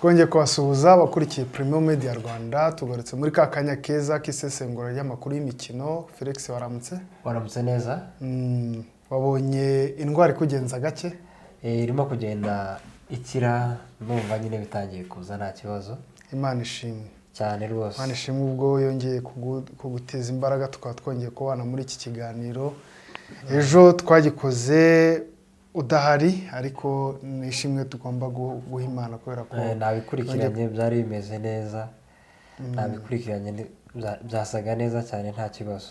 Twongeye kubasuhuza abakurikiye Premium Media Rwanda. Tugarutse muri ka kanya keza k'isesengura ry'amakuru y'imikino. Felix, waramutse? Waramutse neza. Wabonye indwara ikugenza gake? Irimo kugenda ikira, numva nyine bitangiye kuza, nta kibazo. Imana ishimwe. Cyane rwose. Imana ishimwe ubwo yongeye kuguteza imbaraga, tukaba twongeye kubana muri iki kiganiro. Ejo twagikoze udahari, ariko ni ishimwe tugomba guha Imana kubera ko Nabikurikiranye, byari bimeze neza. Nabikurikiranye, byasaga neza cyane, nta kibazo.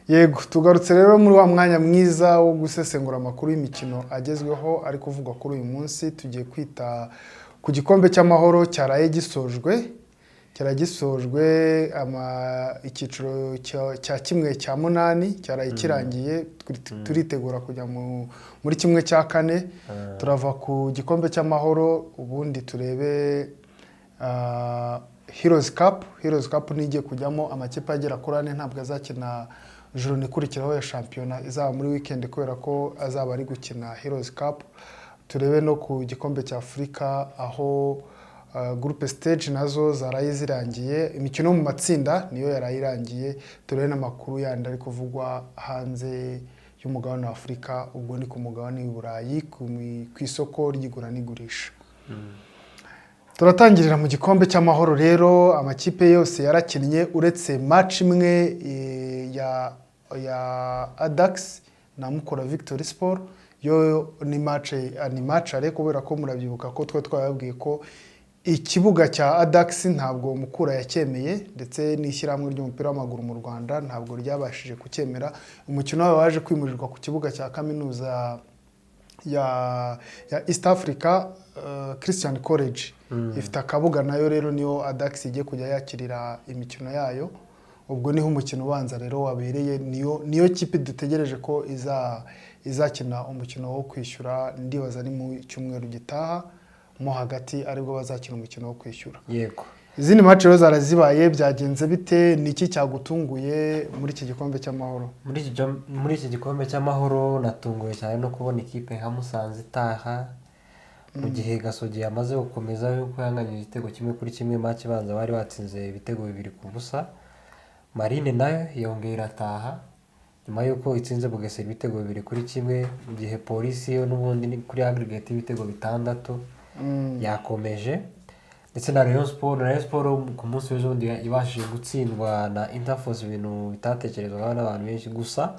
Yego, tugarutse rero muri wa mwanya mwiza wo gusesengura amakuru y'imikino agezweho ari kuvugwa kuri uyu munsi. Tugiye kwita ku gikombe cy'Amahoro cyaraye gisojwe, cyaraye gisojwe icyiciro cya kimwe cya munani cyaraye kirangiye. Turitegura kujya muri kimwe cya kane. Turava ku gikombe cy'Amahoro, ubundi turebe Heroes Cup. Heroes Cup nigiye kujyamo amakipe agera kuri ane. Ntabwo azakina journée ikurikiraho ya shampiyona izaba muri weekend, kubera ko azaba ari gukina Heroes Cup. Turebe no ku gikombe cya Afurika, aho group stage nazo zaraye zirangiye, imikino yo mu matsinda niyo yaraye irangiye. Turebe n'amakuru yandi ari kuvugwa hanze y'umugabane wa Afurika, ubwo ni ku mugabane w'i Burayi, ku isoko ry'igura n'igurisha. Turatangirira mu gikombe cy'Amahoro rero. Amakipe yose yarakinnye uretse match imwe ya Addax na Mukura Victory Sport. Yo ni match aller, kubera ko murabyibuka ko twe twababwiye ko ikibuga cya Addax ntabwo Mukura yacyemeye, ndetse n'ishyirahamwe ry'umupira w'amaguru mu Rwanda ntabwo ryabashije kucyemera. Umukino wabo waje kwimurirwa ku kibuga cya kaminuza ya East Africa Christian College, ifite akabuga nayo. Rero niyo Addax igiye kujya yakirira imikino yayo. Ubwo niho umukino ubanza rero wabereye. Niyo kipe dutegereje ko izakina umukino wo kwishyura. Ndibaza ni mu cyumweru gitaha mo hagati aribwo bazakina umukino wo kwishyura. Izindi match rero zarazibaye. Byagenze bite? Ni iki cyagutunguye muri iki gikombe cy'Amahoro? Muri iki gikombe cy'Amahoro natunguwe cyane no kubona ikipe nka Musanze itaha mu gihe Gasogi yamaze gukomeza, yuko yanganyije igitego 1-1 match ibanza, bari batsinze ibitego 2-0. Marine nayo yongera irataha nyuma y'uko itsinze Bugesera ibitego 2-1, mu gihe Polisi yo n'ubundi ni kuri aggregate y'ibitego 6 yakomeje, ndetse na Rayon Sport. Rayon Sport ku munsi w'ejo bundi ibashije gutsindwa na Interforce, ibintu bitatekerezwaga n'abantu benshi. Gusa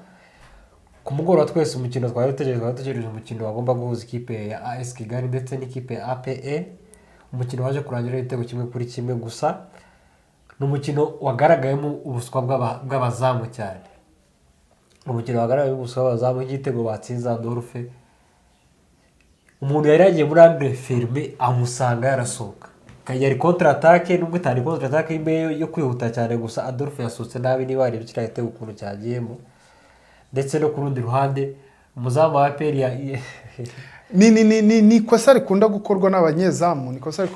ku mugoroba twese umukino twari dutegereje umukino wagomba guhuza ikipe ya AS Kigali ndetse n'ikipe ya APR. Umukino waje kurangira igitego 1-1. Gusa ni umukino wagaragayemo ubuswa bw'abazamu cyane. Umukino wagaragayemo ubuswa bw'abazamu, nk'igitego batsinze Adolphe, umuntu yari yagiye muri angle fermé amusanga yarasohoka, yari contre-attaque, nubwo itari contre-attaque imwe yo kwihuta cyane. Gusa Adolphe yasohotse nabi, niba warebye kiriya gitego ukuntu cyagiyemo. Ndetse no ku rundi ruhande umuzamu wa APR Ni ikosa rikunda gukorwa n'abanyezamu, ni ikosa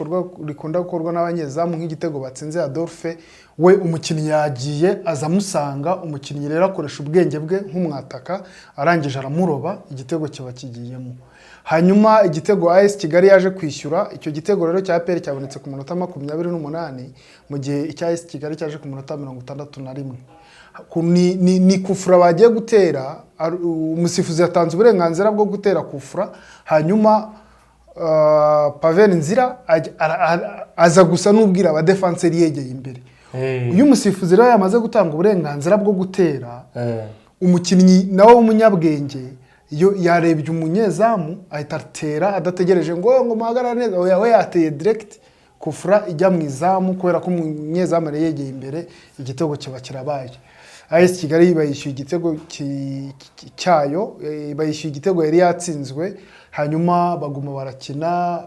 rikunda gukorwa n'abanyezamu. Nk'igitego batsinze Adolphe, we umukinnyi yagiye aza amusanga. Umukinnyi rero akoresha ubwenge bwe nk'umwataka, arangije aramuroba, igitego kiba kigiyemo. Hanyuma igitego AS Kigali yaje kwishyura, icyo gitego rero cya APR cyabonetse ku munota 28, mu gihe icya AS Kigali cyaje ku munota 61. Ni kufura bagiye gutera, umusifuzi yatanze uburenganzira bwo gutera kufura, hanyuma Pavel Nzira aza gusa n'ubwira abadefanseri yegeye imbere. Iyo umusifuzi rero yamaze gutanga uburenganzira bwo gutera, umukinnyi nawe w'umunyabwenge iyo yarebye umunyezamu ahita atera adategereje ngo muhagarare neza. Oya, we yateye direct, kufura ijya mu izamu kubera ko umunyezamu yari yegeye imbere, igitego kiba kirabaye. AS Kigali bayishyuye igitego cyayo, bayishyuye igitego yari yatsinzwe. Hanyuma baguma barakina,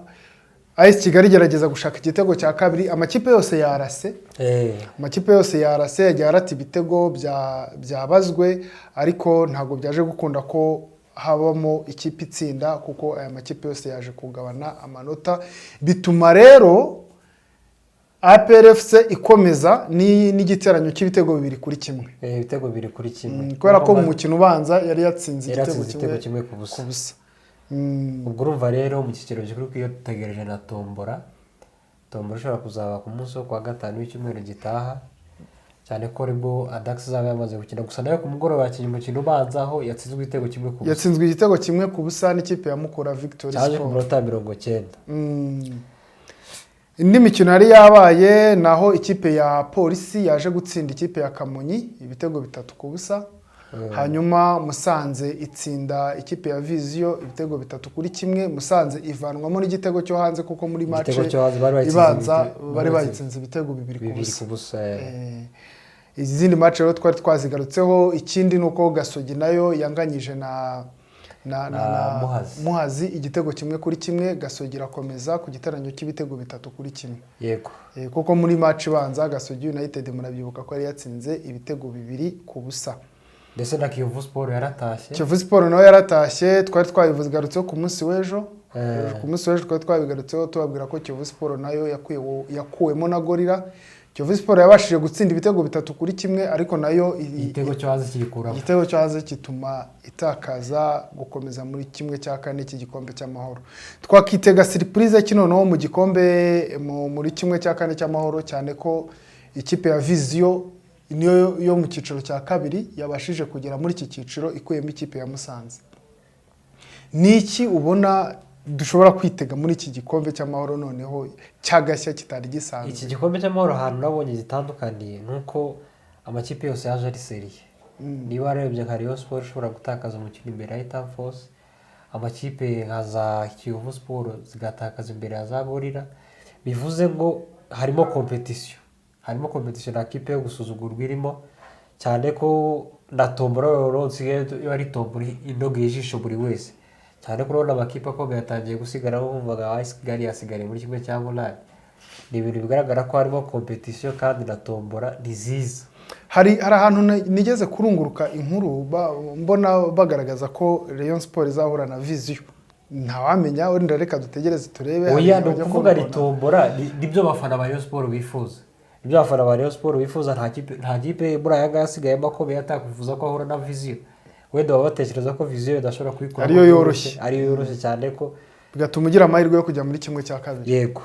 AS Kigali igerageza gushaka igitego cya kabiri. Amakipe yose yarase, amakipe yose yarase, yagiye arata ibitego byabazwe, ariko ntabwo byaje gukunda ko habamo ikipe itsinda, kuko aya makipe yose yaje kugabana amanota. Bituma rero APR FC ikomeza n'igiteranyo cy'ibitego 2-1. Ibitego 2-1. Kubera ko mu mukino ubanza yari yatsinze yari igitego yatsinze igitego kimwe 1-0. Ku busa. Ubwo urumva rero mu cyiciro gikuru iyo dutegereje na tombora. Tombora ishobora kuzaba ku munsi wo kuwa gatanu w'icyumweru gitaha, cyane ko aribwo Adax izaba yamaze gukina. Gusa nayo ku mugoroba yakinnye umukino ubanza aho yatsinzwe igitego 1-0. Yatsinzwe igitego 1-0 n'ikipe ya Mukura Victory Cyaje ku Sport. minota 90. Indi mikino yari yabaye, naho ikipe ya Polisi yaje gutsinda ikipe ya Kamonyi ibitego 3-0. Hanyuma Musanze itsinda ikipe ya Vision ibitego 3-1. Musanze ivanwamo n'igitego cyo hanze, kuko muri match Igitego cyo hanze bari bayitsinze ibanza bari bayitsinze ibitego bibiri ku bibiri busa. ku busa. Izindi match rero twari twazigarutseho. Ikindi ni uko Gasogi nayo yanganyije na Na Muhazi. Muhazi igitego 1-1. Gasogi irakomeza ku giteranyo cy'ibitego 3-1. Kuko muri match ibanza Gasogi United murabyibuka ko yari yatsinze ibitego 2-0. Ndetse na Kiyovu Sport yaratashye. Kiyovu Sport nayo yaratashye, twari twabigarutseho ku munsi w'ejo. Ku munsi w'ejo twari twabigarutseho, tubabwira ko Kiyovu Sport nayo yakuwemo na Gorilla. Kiyovu Sport yabashije gutsinda ibitego 3-1, ariko nayo Igitego cyo hanze kiyikuramo. Igitego cyo hanze gituma itakaza gukomeza muri 1/4 cy'igikombe cy'amahoro. Twakitega surprise ki noneho mu gikombe muri 1/4 cy'amahoro, cyane ko ikipe ya Vision niyo yo mu cyiciro cya kabiri yabashije kugera muri iki cyiciro ikuyemo ikipe ya Musanze? Ni iki ubona dushobora kwitega muri iki gikombe cy'amahoro noneho cyagashya kitari gisanzwe? Iki gikombe cy'amahoro, ahantu nabonye gitandukaniye ni uko amakipe yose yaje ari sérieux. Niba warebye nka Rayon Sport ishobora gutakaza umukino imbere ya Interforce, amakipe nka za Kiyovu Sport zigatakaza imbere ya za Gorilla, bivuze ngo harimo compétition, harimo compétition, nta kipe yo gusuzugurwa irimo, cyane ko na tombora rero nsigaye iba ari tombora inogeye ijisho buri wese, cyane ko urabona amakipe akomeye atangiye gusigara, wumvaga AS Kigali yasigariye muri 1/8. Ni ibintu bigaragara ko harimo compétition kandi na tombora ni nziza. Hari ahantu nigeze kurunguruka inkuru, mbona bagaragaza ko Rayon Sport izahura na Vision. Ntawamenya, wenda reka dutegereze turebe. Hari Oya, ni igihe bajya ukuvuga kubibona. Ni tombora, nibyo abafana ba Rayon Sport bifuza, nibyo abafana ba Rayon Sport bifuza. Nta kipe muri aya ngaya asigayemo akomeye atakwifuza ko ahura na Vision. Wenda baba batekereza ko Vision idashobora kuyikora Ariyo yoroshye. Ariyo yoroshye, cyane ko Bigatuma ugira amahirwe yo kujya muri 1/2. Yego.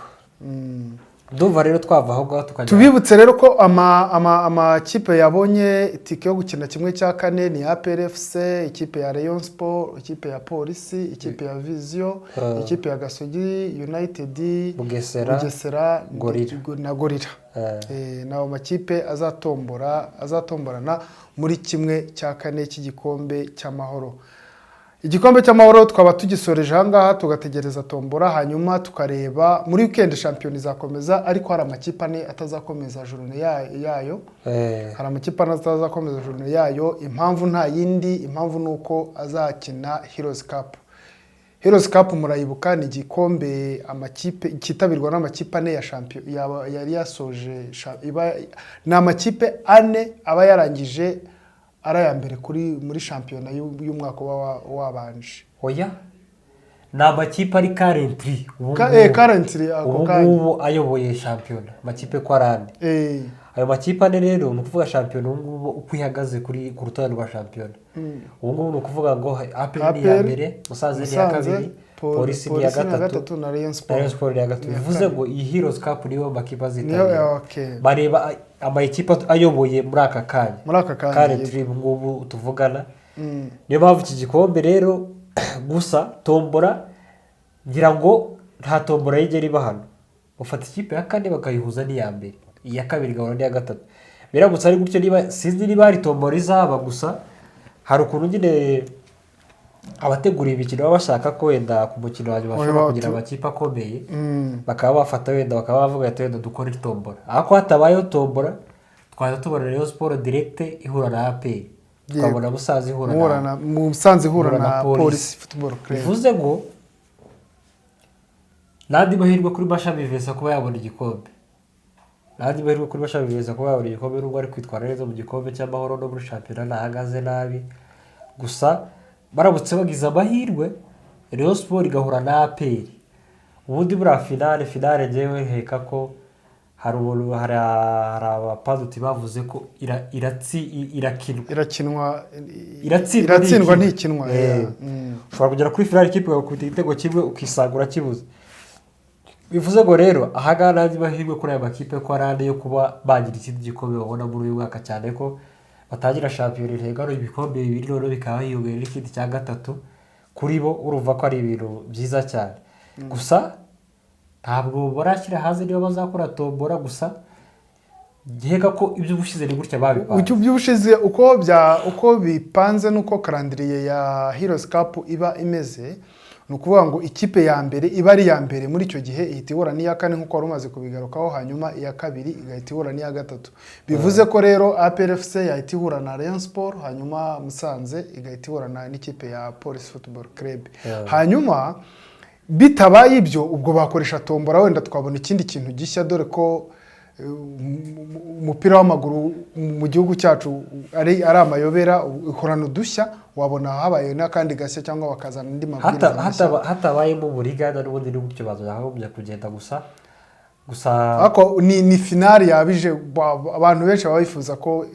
Ndumva rero twava aho ngaho tukajya Tubibutse rero ko amakipe yabonye itike yo gukina 1/4 ni APR FC, ikipe ya Rayon Sport, ikipe ya Polisi, ikipe ya Vision, ikipe ya Gasogi United, Bugesera, Bugesera Gorilla. na Gorilla. Ni ayo makipe azatomborana muri 1/4 cy'igikombe cy'amahoro. Igikombe cy'amahoro twaba tugisoreje aha ngaha, tugategereza tombora, hanyuma tukareba muri weekend shampiyona izakomeza, ariko hari amakipe ane atazakomeza journée yayo. Hari amakipe ane atazakomeza journée yayo. Impamvu nta yindi, impamvu ni uko azakina Heroes Cup. Heroes Cup murayibuka, ni igikombe amakipe cyitabirwa n'amakipe ane ya shampiyona yari yasoje ni amakipe ane aba yarangije ari aya mbere muri shampiyona y'umwaka uba wabanje. Oya, ni amakipe ari currently ubu ngubu. Currently ako Ubu kanya. ngubu ayoboye shampiyona, amakipe ko ari ane. Ayo makipe ane rero, ni ukuvuga shampiyona ubu ngubu uko ihagaze ku rutonde rwa shampiyona ubu ngubu, ni ukuvuga ngo APR ni iya APR, mbere, Musanze ni iya Musanze, kabiri, Polisi ni iya Polisi ni iya gatatu, gatatu na Rayon na Sport. Rayon Sport ni iya gatatu. Ni iya Bivuze kane. ngo iyi Heroes Cup niyo makipe Niyo azitabira. Okay. Bareba amakipe ayoboye muri aka kanya. Muri aka kanya, Currently ubu ngubu tuvugana. Niyo mpamvu iki gikombe rero, gusa tombora ngira ngo nta tombora yigera iba hano, bafata ikipe ya kane bakayihuza n'iya mbere, iya kabiri igahura n'iya gatatu. Biramutse ari gutyo, niba sinzi niba hari tombora izaba, gusa hari ukuntu nyine abategura imikino baba bashaka ko wenda ku mukino wa nyuma bashobora Oya, kugira amakipe akomeye, bakaba bafata wenda bakaba bavuga ati wenda dukore tombora. Ariko hatabayeho tombora, twahita tubona Rayon Sport direct ihura na APR, tukabona Musanze ihura Muhura na na Musanze ihura ihura na na Polisi. Polisi Football Club. Bivuze ngo n'andi mahirwe kuri Mashami Vincent kuba yabona igikombe, n'andi mahirwe kuri Mashami Vincent kuba yabona igikombe, nubwo ari kwitwara neza mu gikombe cy'amahoro no muri shampiyona ntahagaze nabi. Gusa baramutse bagize amahirwe Rayon Sport igahura na APR, ubundi buriya finale njyewe nkeka ko hari umuntu, hari abapaduti bavuze ko irakinwa. Irakinwa. Iratsindwa. Iratsindwa. Ntikinwa. Ntikinwa. Ushobora kugera kuri finale ikipe igakubita igitego kimwe ukisanga urakibuze. Bivuze ngo rero ahangaha n'andi mahirwe kuri aya makipe ko ari ane yo kuba bagira ikindi gikombe babona muri uyu mwaka, cyane ko batangira shampiyona intego ari ibikombe bibiri, noneho bikaba hiyongera n'ikindi cya gatatu kuri bo. Urumva ko ari ibintu byiza cyane. Gusa ntabwo barashyira hanze niba bazakora tombora, gusa nkeka ko ibyo ubushize ni gutya babipanze. Iby'ubushize uko bipanze n'uko calendrier ya Heroes Cup iba imeze, ni ukuvuga ngo ikipe ya mbere iba ari iya mbere muri icyo gihe ihita ihura n'iya kane, nk'uko wari umaze kubigarukaho, hanyuma iya kabiri igahita ihura n'iya gatatu. Bivuze ko rero APR FC yahita ihura na Rayon Sport, hanyuma Musanze igahita ihura n'ikipe ya Police Football Club. Hanyuma bitabaye ibyo, ubwo bakoresha tombora, wenda twabona ikindi kintu gishya, dore ko umupira w'amaguru mu gihugu cyacu ari amayobera, ukorana udushya. Wabona habaye n'akandi gashya cyangwa bakazana andi mabwiriza mashya. Hatabayemo uburiganya n'ubundi ni gutyo bazagombye kugenda gusa. Ariko ni finale yabije abantu benshi baba bifuza ko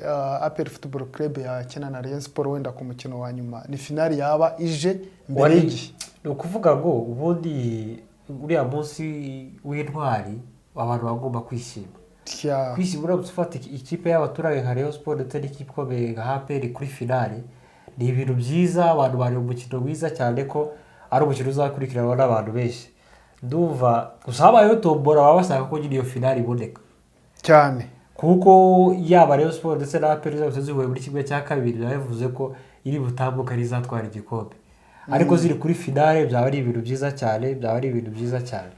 APR Football Club yakina na Rayon Sport wenda ku mukino wa nyuma. Ni finale yaba ije mbere y'igihe. Ni ukuvuga ngo ubundi uriya munsi w'intwari abantu bagomba kwishima. Kwishima uramutse ufata ikipe y'abaturage nka Rayon Sport ndetse n'ikipe ikomeye nka APR kuri finale, ni ibintu byiza. Abantu bari umukino mwiza cyane, ko ari umukino uzakurikiranwa n'abantu benshi, ndumva. Gusa habayeho tombora, baba bashaka ko nyine iyo finale iboneka. Cyane. Kuko yaba Rayon Sport ndetse na APR zose zihuye muri kimwe cya kabiri, biba bivuze ko iri butambuke ari izatwara igikombe. Ariko ziri kuri finale byaba ari ibintu byiza cyane, byaba ari ibintu byiza cyane.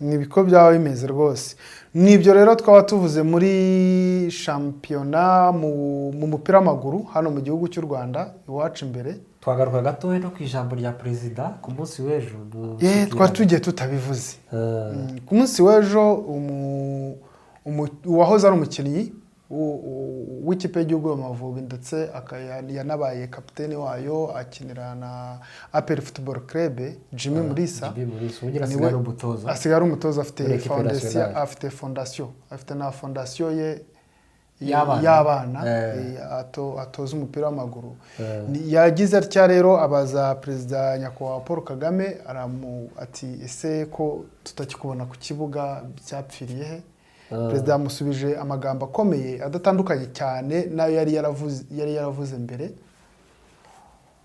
Ni biko byaba bimeze rwose. Nibyo rero twaba tuvuze muri shampiyona mu mupira w'amaguru hano mu gihugu cy'u Rwanda iwacu imbere. Twagaruka gatoya no ku ijambo rya perezida ku munsi w'ejo mu Ye, twari tugiye tutabivuze. Ku munsi w'ejo uwahoze ari umukinnyi w'ikipe y'igihugu y'Amavubi, ndetse yanabaye kapiteni wayo, akinira na APR Football Club, Jimmy Mulisa. Jimmy Mulisa ubugira asigaye ari umutoza. Asigaye ari umutoza, afite Muri équipe fondasiyo nationale. Afite fondasiyo, afite na fondasiyo ye Y'abana. y'abana, atoza umupira w'amaguru. Yagize atya rero abaza Perezida Nyakubahwa Paul Kagame, ati: "Ese ko tutakikubona ku kibuga, byapfiriye he?" Perezida yamusubije amagambo akomeye adatandukanye cyane n'ayo yari yaravuze mbere.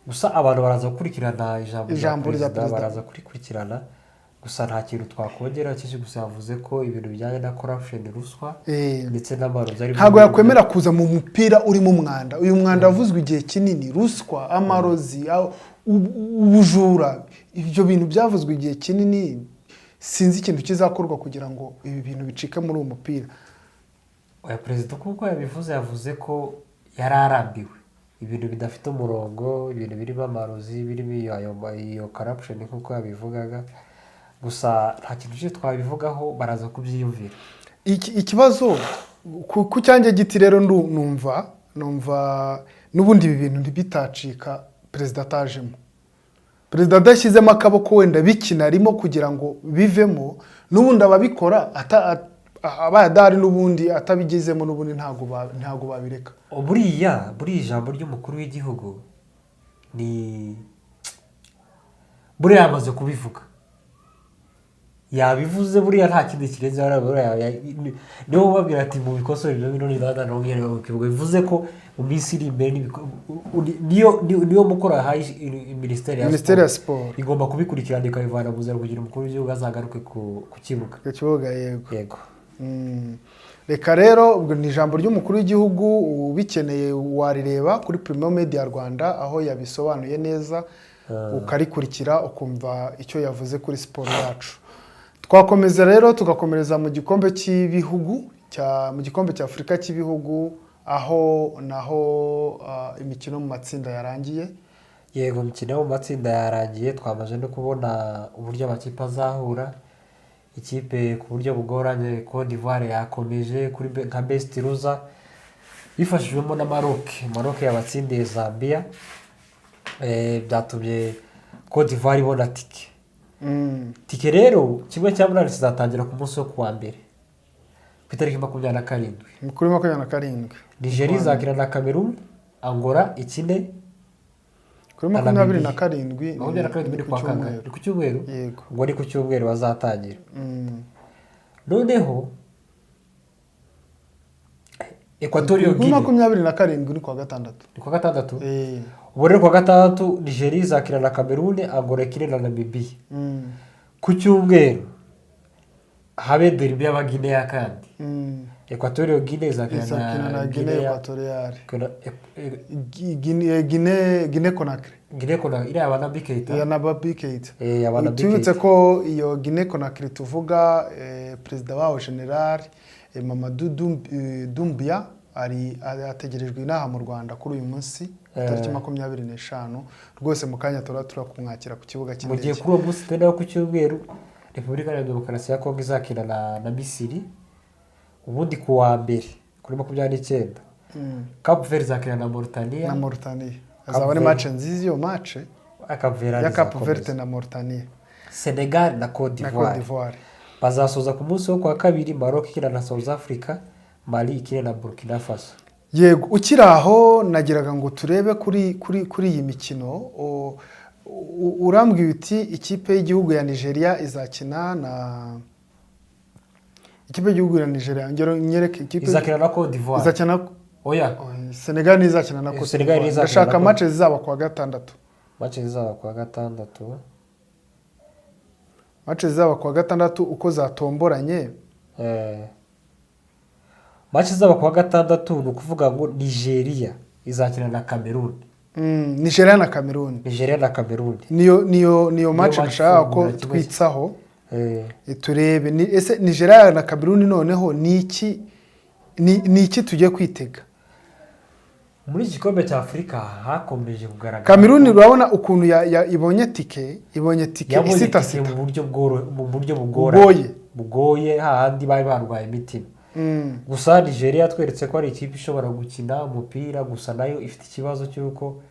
Gusa abantu baraza gukurikirana ijambo rya Ijambo rya perezida, perezida. Baraza kurikurikirana. Gusa nta kintu twakongera cyinshi, gusa yavuze ko ibintu bijyanye na corruption, ruswa ndetse n'amarozi ari Ntabwo yakwemera kuza mu mupira urimo umwanda. Uyu mwanda wavuzwe igihe kinini, ruswa, amarozi, ubujura, ibyo bintu byavuzwe igihe kinini. Sinzi ikintu kizakorwa kugira ngo ibi bintu bicike muri uwo mupira. Oya, perezida kuko yabivuze, yavuze ko yari arambiwe ibintu bidafite umurongo, ibintu birimo amarozi, birimo iyo corruption nk'uko yabivugaga. Gusa nta kintu cyinshi twabivugaho, baraza kubyiyumvira. Ikibazo ku cyanjye giti rero, numva n'ubundi ibi bintu ntibitacika perezida atajemo, perezida adashyizemo akaboko, wenda bikinarimo kugira ngo bivemo. N'ubundi ababikora abaye adahari, n'ubundi atabigezemo, n'ubundi ntabwo babireka. Buriya ijambo ry'umukuru w'igihugu ni buriya yamaze kubivuga, yabivuze. Buriya nta kindi kirenze hariya, buriya niwe ubabwira ati: "Mubikosore ibyo bintu." Ni dada ntongere kivuga, bivuze ko mu minsi iri imbere niyo mukoro yahaye minisiteri ya Minisiteri ya siporo. Igomba kubikurikirana ikabivana mu nzira kugira umukuru w'igihugu azagaruke ku kibuga. Ku kibuga, yego. Yego. Reka rero ubwo ni ijambo ry'umukuru w'igihugu, ubikeneye warireba kuri Primo Media Rwanda aho yabisobanuye neza, ukarikurikira ukumva icyo yavuze kuri siporo yacu. Twakomeza rero tugakomereza mu gikombe cy'ibihugu cya mu gikombe cya Afurika cy'ibihugu, aho naho imikino mu matsinda yarangiye. Yego, imikino yo mu matsinda yarangiye, twamaze no kubona uburyo amakipe azahura. Ikipe ku buryo bugoranye Cote d'Ivoire yakomeje kuri nka best loser bifashijwemo na Maroc. Maroc yabatsindiye Zambia, byatumye Cote d'Ivoire ibona tike. Tike rero, kimwe cya munani kizatangira ku munsi wo kuwa mbere ku itariki 27. Kuri 27. Nigeria izakina na Cameroon, Angola ikine Kuri na makumyabiri Namibia. na karindwi 27 ni ni ku kwa kangahe? cyumweru. Ni ku cyumweru. Yego. Ubwo ni ku cyumweru bazatangira. Noneho Equatorial Kuri Guinea 27 ni kuwa gatandatu. Ni kuwa gatandatu. Eh. Ubu rero kuwa gatandatu Nigeria izakina na Cameroon, Angola ikine na Namibia. Ku cyumweru habe derby y'Abagineya kandi. Equatorial Guinea izakina Izakina na na Guinea Guinea Equatoriale. Guinea Guinea Conakry. Guinea Conakry iriya ba Naby Keita. Ya na Naby Keita. Aba Naby Tubibutse Keita. ko iyo Guinea Conakry tuvuga, perezida wawo general Mamadou Doumbouya ari ategerejwe inaha mu Rwanda kuri uyu munsi tariki 25. Rwose mu kanya turaba turakumwakira ku kibuga Mu gihe cy'indege. kuri uwo munsi turi nawo ku cyumweru Repubulika Iharanira Demokarasi ya Kongo izakina na Misiri. Ubundi ku wa mbere kuri 29 Cape Verde izakina na Mauritania. Na Mauritania. Cape Azaba ari Verde. match nziza iyo match Cape Verde ya Cape izakomeza. Verde na Mauritania. Senegal na Cote Na Cote d'Ivoire. d'Ivoire. Bazasoza ku munsi wo kuwa kabiri Maroc ikina na South Africa, Mali ikina na Burkina Faso. Yego, ukiri aho nagiraga ngo turebe kuri iyi mikino. Urambwiye uti ikipe y'igihugu ya Nigeria izakina na ikipe y'igihugu ya Nigeria, ngero nyereke ikipe Izakina na Cote d'Ivoire. Izakina Oya. Oh, Senegal izakina na Cote Senegal d'Ivoire. izakina Ndashaka na Cote- match zizaba kuwa gatandatu. Match zizaba kuwa gatandatu. Match zizaba kuwa gatandatu uko zatomboranye. Match izaba kuwa gatandatu ni ukuvuga ngo Nigeria izakina na Cameroon. Nigeria na Cameroon. Nigeria na Cameroon. Niyo match match nashaka ko ifungura kimwe twitsaho. Turebe ni ese Nigeria na Cameroon noneho ni iki tugiye kwitega? Muri iki gikombe cya Afurika hakomeje kugaragara Cameroon urabona ukuntu ibonye tike yabonye isita tike sita mu buryo bugoranye. Bugoye. Bugoye, hahandi bari barwaye imitima. Gusa Nigeria yatweretse ko ari ikipe ishobora gukina umupira, gusa nayo ifite ikibazo cy'uko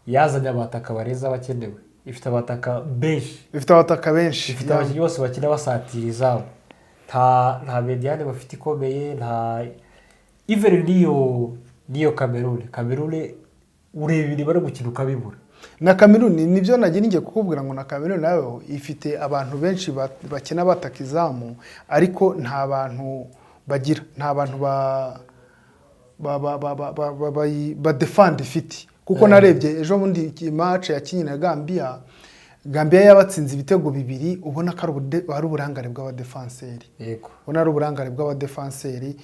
yazanye abataka barenze abakenewe, ifite abataka benshi. Ifite abataka benshi. Ifite abakinnyi bose bakina basatira izamu, nta médiane bafite ikomeye, nta even n'iyo Cameroon ureba ibintu bari gukina ukabibura. Na Cameroon nibyo nagira ngiye kukubwira ngo na Cameroon nayo ifite abantu benshi bakina bataka izamu, ariko nta bantu bagira, nta bantu ba defend ifite, kuko narebye ejo bundi match yakinye na Gambia, Gambia yabatsinze ibitego bibiri, ubona ko ari uburangare bw'abadefanseri. Ubona ari uburangare bw'abadefanseri.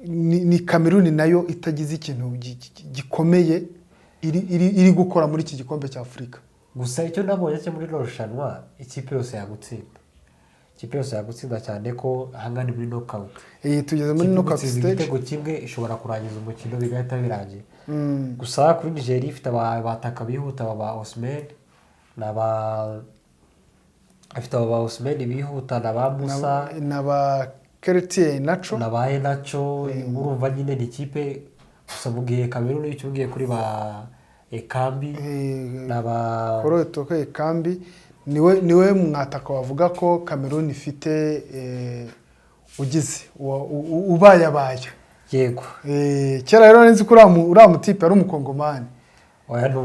Ni Cameroon nayo itagize ikintu gikomeye iri gukora muri iki gikombe cya Afurika. Gusa icyo nabonye cyo muri rino rushanwa, ikipe yose yagutsinda, ikipe yose yagutsinda, cyane ko ahangana muri knockout. Tugeze muri Ikipe knockout igutsinze stage. igitego kimwe ishobora kurangiza umukino bigahita birangira. Gusa kuri Nigeria ifite abataka bihuta ba Osimhen na ba ifite aba ba Osimhen bihuta na ba Musa Na ba Kelechi Iheanacho. Na ba Iheanacho. Urumva nyine ni ikipe. Gusa mu gihe Cameroon icyo ugiye kuri ba Ekambi na ba Koro Toko Ekambi niwe mwataka wavuga ko Cameroon ifite, ugize ubayabaya. Kera rero nzi ko uriya mutipe ari umukongomani. Oya, Ni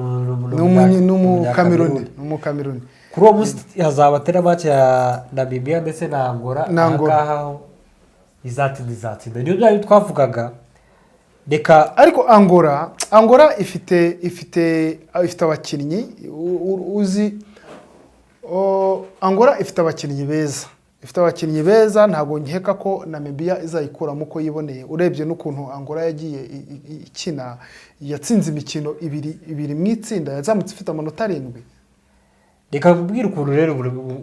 umukameruni, ni umukameruni. Kuri uwo munsi hazaba tena match ya Namibia ndetse na Angola. Na Angola. Ahangaha ho izatsinda niyo bya bindi twavugaga, reka. Ariko Angola ifite abakinnyi uzi Angola ifite abakinnyi beza, ifite abakinnyi beza. Ntabwo nkeka ko Namibia izayikuramo uko yiboneye, urebye n'ukuntu Angola yagiye ikina, yatsinze imikino ibiri ibiri mu itsinda, yazamutse ifite amanota 7. Reka nkubwire ukuntu rero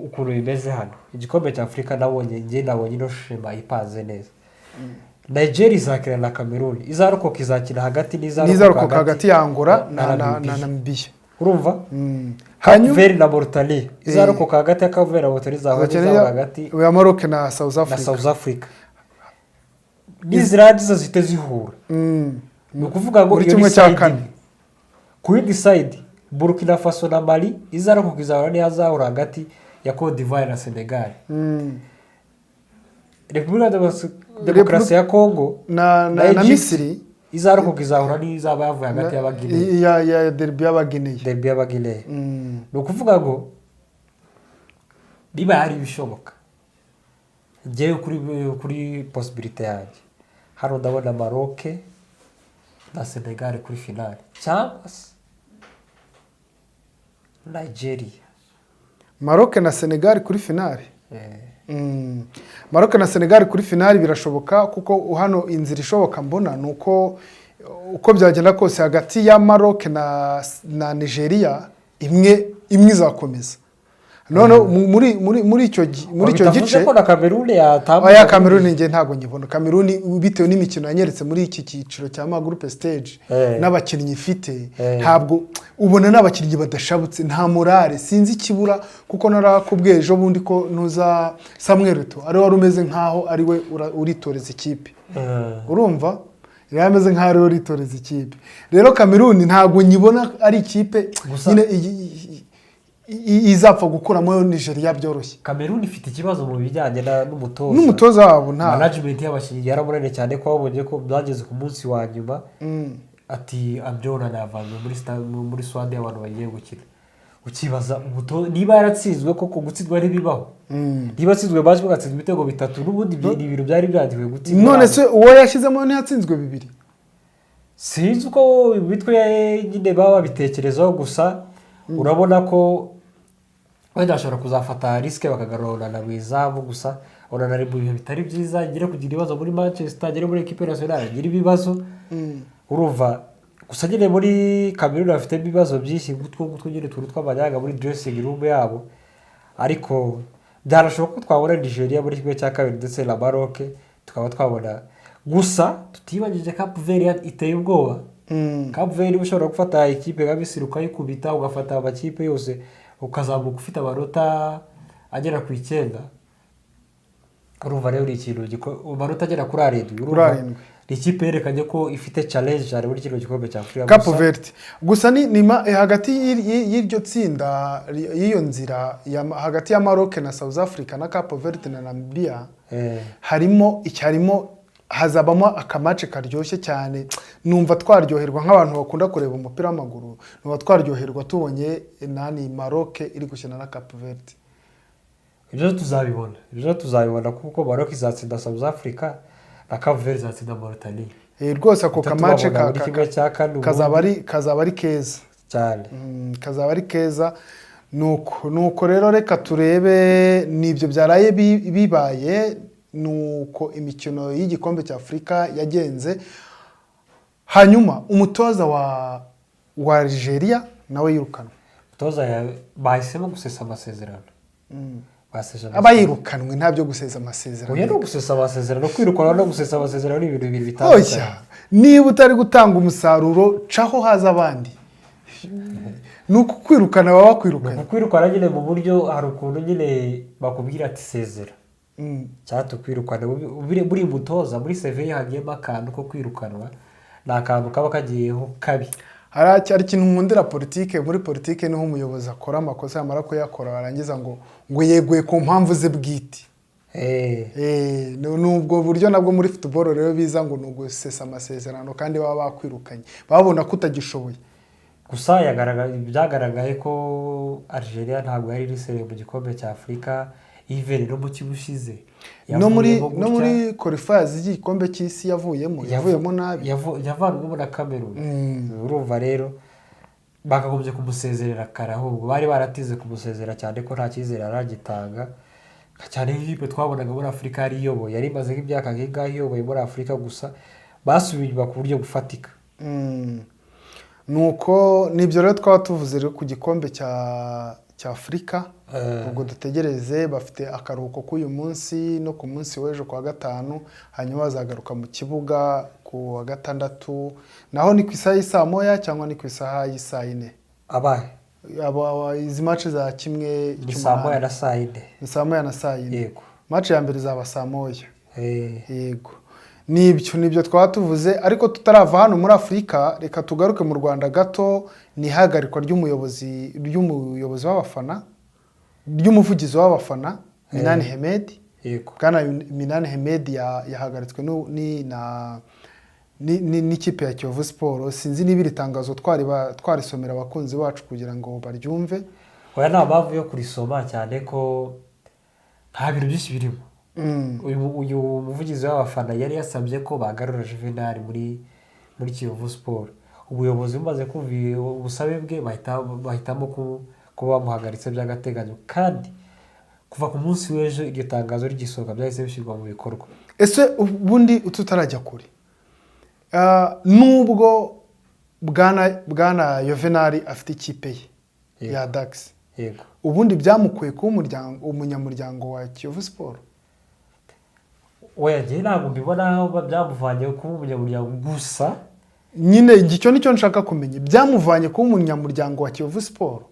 ukuntu bimeze hano. Igikombe cya Afurika nabonye, njye nabonye ino schéma ipanze neza. Nigeria izakina na Cameroon, izarokoka izakina hagati n'izarokoka n'izarokoka hagati ya Angola na Namibia. Namibia. Urumva? Hanyuma Cape Verde na Mauritania, izarokoka hagati ya Cape Verde na Mauritania izahura n'izahura hagati ya Maroc na South na Africa. South Africa, nizirangiza zihite zihura. Ni ukuvuga ngo Muri iyo kimwe ni cya side kane. imwe. Ku yindi side, Burkina Faso na Mali, izarokoka izahura n'iyazahura hagati ya Cote d'Ivoire na Senegal. Repubulika ya Demokarasi ya Congo na Egypt Misiri. Izarokoka izahura n'izaba yavuye hagati y'Abagineya. Ya derby y'Abagineya. Derby y'Abagineya. Ni ukuvuga ngo bibaye ari ibishoboka, njyewe kuri possibilité yanjye hano ndabona Maroc na Senegal kuri finale, cyangwa se Nigeria. Maroc na Senegal kuri finale. Maroc na Senegal kuri finale birashoboka, kuko hano inzira ishoboka mbona ni uko byagenda kose hagati ya Maroc na Nigeria, imwe imwe izakomeza. Noneho muri icyo Bitavuze gice ko na Cameroon yatambuka. Oya, Cameroon njye ntabwo nyibona. Cameroon, bitewe n'imikino yanyeretse muri iki cyiciro cya ma group stage n'abakinnyi ifite, ntabwo ubona n'abakinnyi badashabutse, nta morale, sinzi ikibura, kuko narakubwiye ejo bundi ko ntuza Samuel Eto'o ari wari umeze nkaho ari we uritoreza ikipe. Urumva yari ameze nkaho ari we uritoreza ikipe. Rero Cameroon ntabwo nyibona ari ikipe nyine izapfa gukuramo Nigeria byoroshye. Cameroon ifite ikibazo mu bijyanye n'umutoza. N'umutoza wabo nta Management y'abakinnyi yaramunaniye, cyane ko babonye ko byageze ku munsi wa nyuma ati Amjona yavanywe muri squad y'abantu bagiye gukina. Ukibaza niba yaratsinzwe koko, gutsindwa ntibibaho. Niba atsinzwe match bagatsinzwe ibitego bitatu, n'ubundi ni ibintu byari byandiwe gutsindwa. None se uwo yashyizemo ntiyatsinzwe bibiri? Sinzi uko imitwe nyine baba babitekerezaho, gusa urabona ko wenda bashobora kuzafata risque bakagarura Onana mu izamu. Gusa Onana ari mu bihe bitari byiza, agere kugira ibibazo muri Manchester, agere muri équipe nationale agire ibibazo. Urumva gusa nyine muri Cameroon bafitemo ibibazo byinshi nk'utwo ngutwo nyine, utuntu tw'amanyanga muri dressing room yabo. Ariko byanashoboka ko twabona Nigeria muri 1/2 ndetse na Maroc tukaba twabona. Gusa tutibagije Cape Verde iteye ubwoba. Cape Verde ushobora gufata ikipe nka Misiri ukayikubita, ugafata amakipe yose ukazamuka ufite amanota agera ku 9. Urumva rero ni ikintu amanota agera kuri 7. Kuri Urumva 7. ni ikipe yerekanye ko ifite challenge cyane muri kino gikombe cya Afurika. Cape Gusa Verde gusa ni hagati y'iryo tsinda, y'iyo nzira hagati ya Maroc na South Africa na Cape Verde na Namibia, harimo hazabamo akamace karyoshye cyane. Numva twaryoherwa nk'abantu bakunda kureba umupira w'amaguru, numva twaryoherwa tubonye nani Maroc iri gukina na Cape Verde. Ibyo tuzabibona kuko Maroc izatsinda South Africa na Cape Verde izatsinda Mauritania. Rwose ako Duhita kamace tubabona muri 1/4 ubundi. Kazaba ari keza. Cyane. Kazaba ari keza. Nuko rero reka turebe nibyo byaraye bibaye, nuko imikino y'igikombe cya Afurika yagenze. Hanyuma umutoza wa Algeria nawe yirukanwe. Umutoza bahisemo gusesa amasezerano. Baseshe Aba yirukanwe, nta byo gusesa amasezerano. Oya, no gusesa amasezerano, kwirukanwa no gusesa amasezerano ni ibintu bibiri bitandukanye. Oya, niba utari gutanga umusaruro, caho haza abandi. Ni ukukwirukana baba bakwirukanye. Kukwirukana nyine mu buryo hari ukuntu nyine bakubwira ati sezera cyangwa tukwirukana. Buri mutoza muri CV ye hagiyemo akantu ko kwirukanwa, ni akantu kaba kagiyeho kabi. Hari ikintu nkundira politike. Muri politike niho umuyobozi akora amakosa, yamara kuyakora warangiza ngo yeguye ku mpamvu ze bwite. Ni ubwo buryo nabwo muri football rero biza ngo ni ugusesa amasezerano, kandi baba bakwirukanye babona ko utagishoboye. Gusa byagaragaye ko Algeria ntabwo yari iri sérieux mu gikombe cya Afurika, even no mu cy'ubushize No muri yavuyemo no gutya. muri qualifiers z'igikombe cy'isi yavuyemo, yavuyemo nabi. Yavanwemo na Cameroon. Urumva rero bakagombye kumusezerera kare, ahubwo bari baratize kumusezera cyane ko nta cyizere yaragitanga cyane nk'ikipe twabonaga muri Afurika yari iyoboye, yari imaze nk'imyaka nk'ingahe iyoboye muri Afurika, gusa basubiye inyuma ku buryo bufatika. Nuko nibyo rero twaba tuvuze rero ku gikombe cya Afurika. Ubwo dutegereze, bafite akaruhuko k'uyu munsi no ku munsi w'ejo ku wa gatanu, hanyuma bazagaruka mu kibuga ku wa gatandatu. Naho ni ku isaha y'isaa 1 cyangwa ni ku isaha y'isaa 4? Abahe? Izi match za kimwe Ni saa 1 na saa 4. Ni saa 1 na saa 4? Yego. Match ya mbere izaba saa 1. Yego, nibyo twaba tuvuze. Ariko tutarava hano muri Afurika, reka tugaruke mu Rwanda gato. Ni ihagarikwa ry'umuyobozi w'abafana, ry'umuvugizi w'abafana Minani Hemedi. Bwana Minani Hemedi yahagaritswe nu- ni na n'ikipe ya Kiyovu Sport. Sinzi niba iri tangazo twarisomera abakunzi bacu kugira ngo baryumve. Oya, nta mpamvu yo kurisoma, cyane ko nta bintu byinshi birimo. Uyu muvugizi w'abafana yari yasabye ko bagarura Juvenal muri Kiyovu Sport. Ubuyobozi bumaze kumva ubusabe bwe, bahitamo kuba bamuhagaritse by'agateganyo, kandi kuva ku munsi w'ejo iryo tangazo rigisohoka byahise bishyirwa mu bikorwa. Ese ubundi tutarajya kure, nubwo bwana Yuvenali afite ikipe ye ya Dax, ubundi byamukuye kuba umunyamuryango wa Kiyovu Sport? Oya, njye ntabwo mbibona aho byamuvanye kuba umunyamuryango gusa. Nyine icyo nicyo nshaka kumenya, byamuvanye kuba umunyamuryango wa Kiyovu Sport?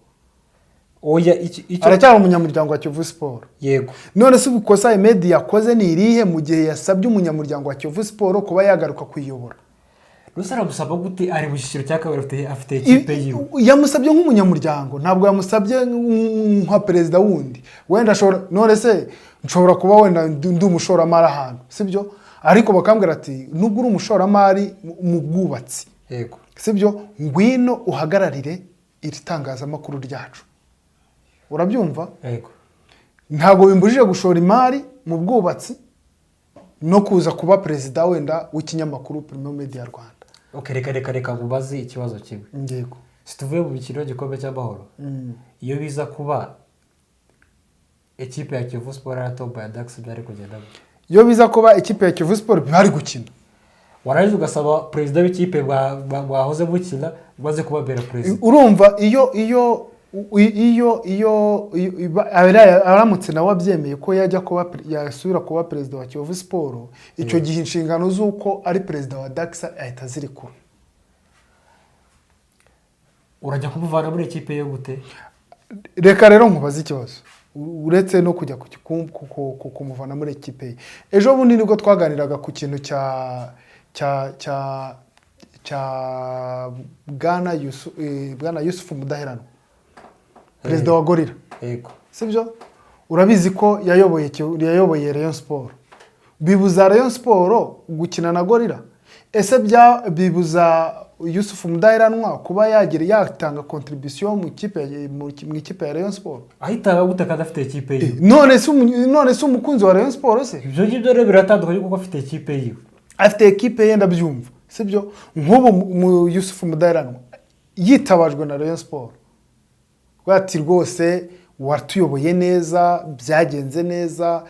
Oya, icyo Aracyari umunyamuryango wa Kiyovu Sport? Yego. None se ikosa Hemedi yakoze ni irihe mu gihe yasabye umunyamuryango wa Kiyovu Sport kuba yagaruka kuyiyobora? Gusa aramusaba gute? Ari mu cyiciro cya kabiri, afite ikipe yiwe. Yamusabye nk'umunyamuryango, ntabwo yamusabye nka perezida wundi. Wenda ashobora, none se nshobora kuba wenda ndi umushoramari ahantu, sibyo? Ariko bakambwira ati nubwo uri umushoramari mu bwubatsi, sibyo, ngwino uhagararire iri tangazamakuru ryacu. Urabyumva? Yego. Ntabwo bimbujije gushora imari mu bwubatsi no kuza kuba perezida wenda w'ikinyamakuru Primo Media Rwanda. Ok, reka nkubaze ikibazo kimwe. Yego. Situvuye mu mikino y'igikombe cy'amahoro, iyo biza kuba ikipe ya Kiyovu Sport yaratomboye Dax, byari kugenda gute? Iyo biza kuba ikipe ya Kiyovu Sport bari gukina, warangiza ugasaba perezida w'ikipe mwahoze mukina umaze kubabera perezida. Urumva iyo aramutse nawe abyemeye ko yajya kuba yasubira kuba perezida wa Kiyovu Sport, icyo gihe inshingano z'uko ari perezida wa Dax ahita azirikura. Urajya kumuvana muri ikipe yo gute? Reka rero nkubaze ikibazo. Uretse no kujya kumuvana muri ekipe ye, ejo bundi nibwo twaganiraga ku kintu cya bwana Yusufu Mudaheranwa, perezida wa Gorilla. Sibyo? Urabizi ko yayoboye Rayon Sport. Bibuza Rayon Sport gukina na Gorilla? Ese bibuza Yusufu Mudaheranwa kuba yagira yatanga contribution mu ikipe ya Rayon Sport? Ahitanga gute kandi afite ikipe yiwe? None se umukunzi wa Rayon Sport se? Ibyo ngibyo rero biratandukanye kuko afite ikipe yiwe. Afite ekipe ye, ndabyumva, sibyo? Nk'ubu mu Yusufu Mudaheranwa yitabajwe na Rayon Sport ati rwose watuyoboye neza, byagenze neza,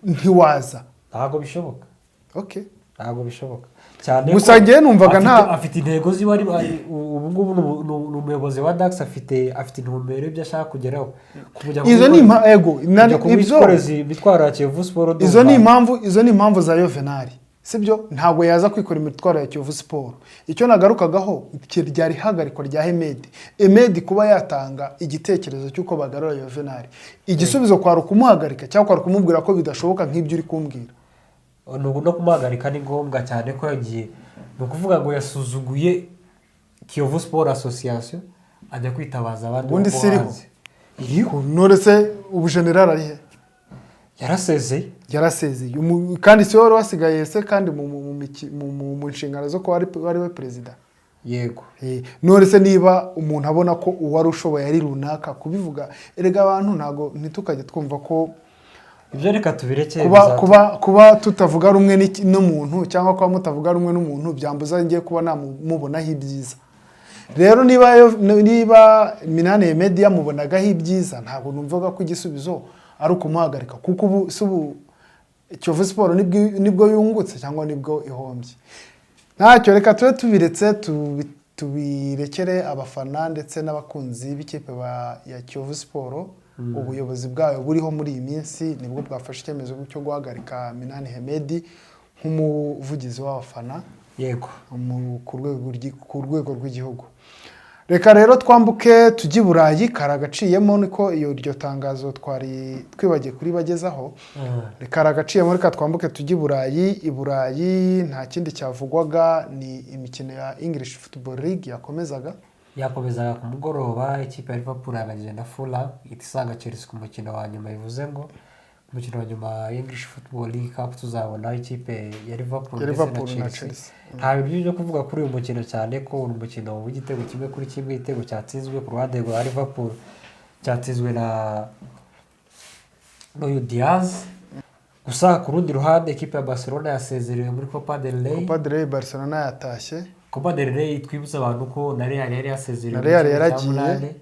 ntiwaza? Ntabwo bishoboka. Okay. Ntabwo bishoboka cyane. Gusa ko njyewe numvaga afite intego ziwe, ubu ngubu ni umuyobozi wa Dax, afite intumbero y'ibyo ashaka kugeraho. Izo ni ego kujya kubikoreza imitwaro ya Kiyovu Sport. Izo ni impamvu, izo ni impamvu za Yuvenali, sibyo? Ntabwo yaza kwikora imitwaro ya Kiyovu Sport. Icyo nagarukagaho ryari ihagarikwa rya Hemedi. Hemedi kuba yatanga igitekerezo cy'uko bagarura Yuvenali, igisubizo kwari ukumuhagarika cyangwa kwari ukumubwira ko bidashoboka nk'ibyo uri kumbwira? No kumuhagarika ni ngombwa, cyane ko yagiye, ni ukuvuga ngo yasuzuguye Kiyovu Sport Association ajya kwitabaza abandi Ubundi bo siriho. hanze. Iriho. None se ubu general ari he? Yarasezeye. Yarasezeye. Kandi si we wari wasigaye se kandi mu nshingano zo kuba ari we perezida? Yego. None se niba umuntu abona ko uwari ushoboye ari runaka, kubivuga, erega abantu ntago ntitukajye twumva ko Ibyo reka tubirekere. Kuba tutavuga rumwe n'umuntu cyangwa kuba mutavuga rumwe n'umuntu byambuza ngiye kuba namubonaho ibyiza. Rero niba Minani Hemedi yamubonagaho ibyiza, ntabwo numvaga ko igisubizo ari ukumuhagarika, kuko ubu si ubu Kiyovu Sport nibwo yungutse cyangwa nibwo ihombye? Ntacyo, reka tube tubiretse, tubirekere abafana ndetse n'abakunzi b'ikipe ya Kiyovu Sport. Ubuyobozi bwayo buriho muri iyi minsi nibwo bwafashe icyemezo cyo guhagarika Minani Hemedi nk'umuvugizi w'abafana ku rwego rw'igihugu. Reka rero twambuke tujye i Burayi. Kari agaciyemo, niko iyo iryo tangazo twari twibagiye kuribagezaho. Kari agaciyemo, reka twambuke tujye i Burayi. I Burayi nta kindi cyavugwaga, ni imikino ya English Football League yakomezaga. Yakomezaga ku mugoroba. Ikipe ya Liverpool yanganyije na Fulham, ihita isanga Chelsea ku mukino wa nyuma, bivuze ngo Umukino wa nyuma English Football League Cup tuzabona ikipe ya Liverpool Ya ndetse Liverpool na na Chelsea. Chelsea. Nta bintu byinshi byo kuvuga kuri uyu mukino, cyane ko uri umukino w'igitego 1-1. Igitego cyatsinzwe ku ruhande rwa Liverpool cyatsinzwe na n'uyu Diaz. Gusa ku rundi ruhande, ikipe ya Barcelona yasezerewe muri Copa del Rey. Copa del Rey, Barcelona yatashye. Copa del Rey, twibutse abantu ko na Real yari yasezerewe Na Real muri kimwe cya yaragiye. munani.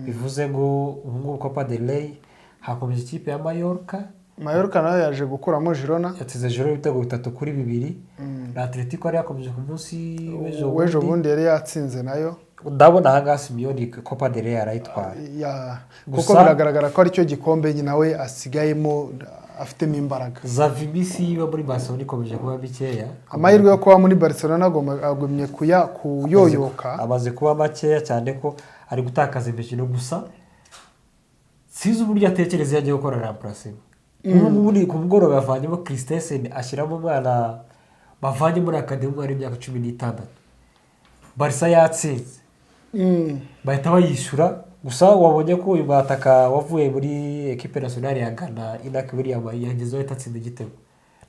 Bivuze ngo ubu ngubu Copa del Rey hakomeje ikipe ya Mallorca. Mallorca nayo yaje gukuramo Girona. Yatsinze Girona ibitego 3-2. Na Atletico yari yakomeje ku munsi w'ejo w'ejo bundi. Bundi yari yatsinze nayo. Ndabona ahangaha Simeone Copa del Rey arayitwara. Ya, Gusa- kuko biragaragara ko aricyo gikombe nawe asigayemo afitemo imbaraga. Xavi, iminsi yiwe muri Barcelona ikomeje kuba mikeya. Amahirwe yo kuba muri Barcelona agumye kuyoyoka. Amaze kuba makeya, cyane ko ari gutakaza imikino. Gusa sinzi uburyo atekereza iyo agiye gukora remplacement. Ubu ngubu ni ku mugoroba yavanyemo Christensen, ashyiramo umwana bavanye muri academy w'imyaka 16. Barca yatsinze, bahita bayishyura. Gusa wabonye ko uyu mwataka wavuye muri ekipe nationale ya Ghana, Inaki William, yagezeho ahita atsinda igitego.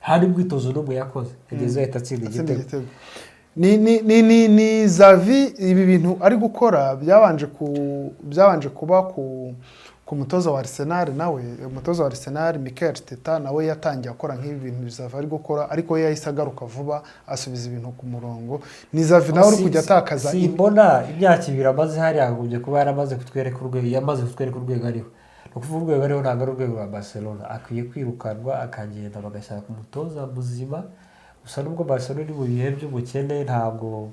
Nta n'umwitozo n'umwe yakoze, yagezeho ahita atsinda atsinda igitego. Igitego. Ni Xavi, ibi bintu ari gukora byabanje kuba ku mutoza wa Arsenal. Nawe umutoza wa Arsenal Mikel Arteta nawe yatangiye akora nk'ibi bintu Xavi ari gukora, ariko we yahise agaruka vuba asubiza ibintu ku murongo. Ni Xavi nawe uri kujya atakaza Simbona imyaka 2 amaze hariya yagombye kuba yaramaze kutwereka urwego, yamaze kutwereka urwego ariho. Ni ukuvuga urwego ariho ntabwo ari urwego rwa Barcelona. Akwiye kwirukanwa akagenda, bagashaka umutoza muzima. Gusa nubwo Barcelona iri mu bihe by'ubukene, ntabwo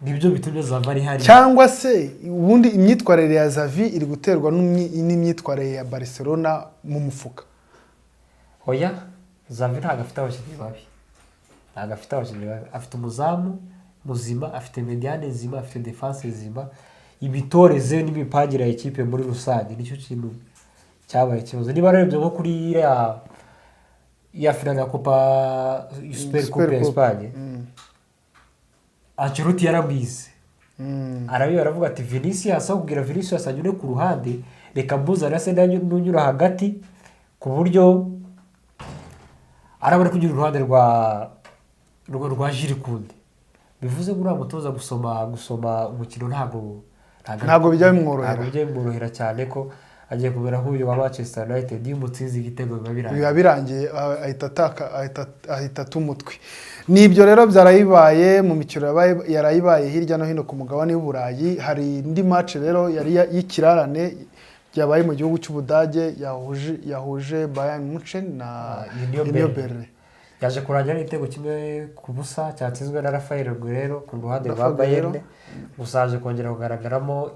nibyo bitumye Xavi ari hariya. Cyangwa se ubundi imyitwarire ya Xavi iri guterwa n'imyitwarire ya Barcelona mu mufuka. Oya, Xavi ntabwo afite abakinnyi babi, ntabwo afite abakinnyi babi. Afite umuzamu muzima, afite médiane nzima, afite défense nzima. Imitoreze n'imipangire ya ekipe muri rusange nicyo kintu cyabaye ikibazo. Niba arebye nko kuri ya finale ya Copa Super Super Coupe ya Coupe. Espagne, Ancelotti yaramwize, arabiba, aravuga ati Vinicius, aho kugira Vinicius anyure ku ruhande, reka mbuzane ase n'unyura hagati, ku buryo araba ari kunyura uruhande rwa Jules Koundé. Bivuze ngo uriya mutoza gusoma umukino ntabwo Ntabwo bijya bimworohera. Ntabwo bijya bimworohera, cyane ko agiye kumera nk'uyu wa Manchester United, iyo umutsinze igitego biba birangiye. Biba birangiye, ahita ataka, ahita ata umutwe. Nibyo rero byarayibaye mu mikino yarayibaye hirya no hino ku mugabane w'Uburayi. Hari indi match rero yari y'ikirarane yabaye mu gihugu cy'Ubudage, yahuje Bayern Munchen na Union Union Berlin. Berlin. Yaje kurangira n'igitego 1-0 cyatsinzwe na Rafael Guerreiro ku ruhande rwa Rafa Guerreiro. Bayern. Gusa haje kongera kugaragaramo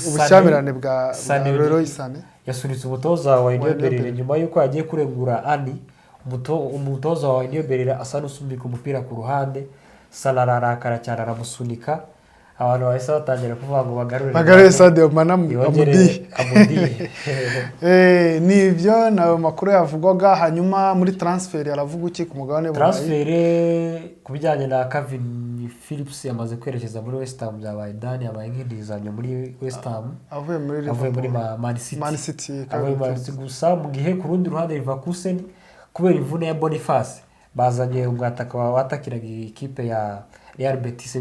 Ubushyamirane bwa Sané. Leroy Sané. Yasunitse umutoza wa Union Union Berlin Berlin. nyuma y'uko yagiye kuregura Ani. Umutoza wa Union Berlin asa n'usunika umupira ku ruhande, Salah ararakara cyane aramusunika. Abantu bahise batangira kuvuga ngo bagarure Bagarure Sadio Mane yongere amudihe. Amudihe. Ni ibyo ni ayo makuru yavugwaga. Hanyuma muri transfer aravuga iki ku mugabane w'Uburayi? Transfer ku bijyanye na Kalvin Phillips, yamaze kwerekeza muri West Ham. Byabaye done, yabaye nk'intizanyo muri West Ham. Avuye muri Avuye muri Liverpool. Man City. Man City. Avuye muri Man City. Gusa mu gihe ku rundi ruhande Leverkusen, kubera imvune ya Boniface, bazanye umwataka watakiraga ikipe ya Real Betis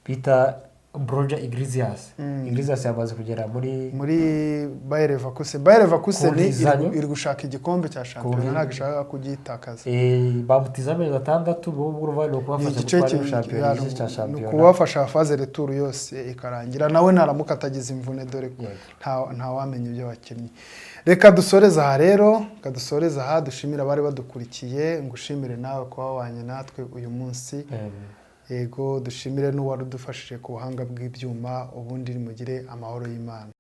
bita Borja Iglesias. Iglesias yamaze kugera muri Muri Bayer Leverkusen. Bayer Leverkusen Ku ntizanyo. iri gushaka igikombe cya shampiyona, ntabwo ishaka kugitakaza. Bamutiza amezi 6, ubu ngubu urumva ni Ni ukubafasha igice gutwara shampiyona, igice cya ni shampiyona. ukubafasha phase retour yose ikarangira, nawe naramuka atagize imvune, dore ko Yego. ntawamenya ibyo bakinnyi. Reka dusoreze aha rero, reka dusoreze aha, dushimire abari badukurikiye, ngushimire nawe kuba wabanye natwe uyu munsi. Yego, dushimire n'uwari udufashije ku buhanga bw'ibyuma. Ubundi mugire amahoro y'Imana.